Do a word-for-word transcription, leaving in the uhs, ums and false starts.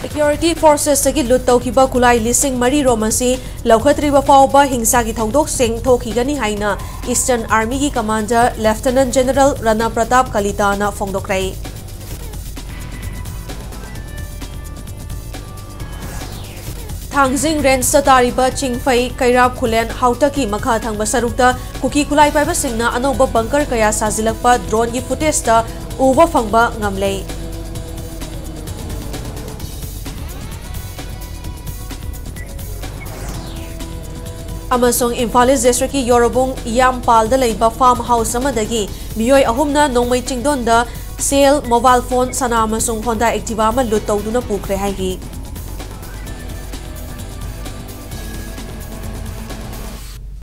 Security Forcesꯇꯒꯤ ꯂꯨꯠ ꯇꯧꯈꯤꯕ ꯈꯨꯠꯂꯥꯏ ꯂꯤꯁꯤꯡ ꯃꯔꯤ ꯔꯣꯝ ꯑꯁꯤ ꯂꯧꯈꯠꯇ꯭ꯔꯤꯕ ꯐꯥꯎꯕ ꯍꯤꯡꯁꯥꯒꯤ ꯊꯧꯗꯣꯛꯁꯤꯡ ꯊꯣꯛꯈꯤꯒꯅꯤ ꯍꯥꯏꯅ Eastern Armyꯒꯤ Commander Lieutenant General Rana Pratap Kalitaꯅ ꯐꯣꯡꯗꯣꯛꯈ꯭ꯔꯦ꯫ ꯊꯥꯡꯖꯤꯡ ꯔꯦꯟꯖꯇ ꯇꯥꯔꯤꯕ ꯆꯤꯡꯐꯩ, ꯀꯩꯔꯥꯞ ꯈꯨꯂꯦꯟ, ꯍꯥꯎꯇꯛꯀꯤ ꯃꯈꯥ ꯊꯪꯕ ꯁꯔꯨꯛꯇ ꯀꯨꯀꯤ ꯈꯨꯠꯂꯥꯏ ꯄꯥꯏꯕꯁꯤꯡꯅ ꯑꯅꯧꯕ ꯕꯪꯀꯔ ꯀꯌꯥ ꯁꯥꯖꯤꯜꯂꯛꯄ ꯗ꯭ꯔꯣꯟꯒꯤ ꯐꯨꯇꯦꯖꯇ ꯎꯕ ꯐꯪꯕ ꯉꯝꯂꯦ꯫ ꯑꯃꯁꯨꯡ ꯏꯝꯐꯥꯜ ꯏꯁ ꯗꯤꯁꯇ꯭ꯔꯤꯛꯀꯤ ꯌꯣꯔꯣꯕꯨꯡ ꯏꯌꯥꯝꯄꯥꯜꯗ ꯂꯩꯕ ꯐꯥꯔꯝ ꯍꯥꯎꯁ ꯑꯃꯗꯒꯤ ꯃꯤꯑꯣꯏ ꯑꯍꯨꯝꯅ ꯅꯣꯡꯃꯩ ꯆꯤꯡꯗꯣꯟꯗ ꯁꯦꯜ, ꯃꯣꯕꯥꯏꯜ ꯐꯣꯟ, ꯁꯅꯥ ꯑꯃꯁꯨꯡ ꯍꯣꯟꯗꯥ ꯑꯦꯛꯇꯤꯚꯥ ꯑꯃ ꯂꯨꯠ ꯇꯧꯗꯨꯅ ꯄꯨꯈ꯭ꯔꯦ ꯍꯥꯏꯔꯤ꯫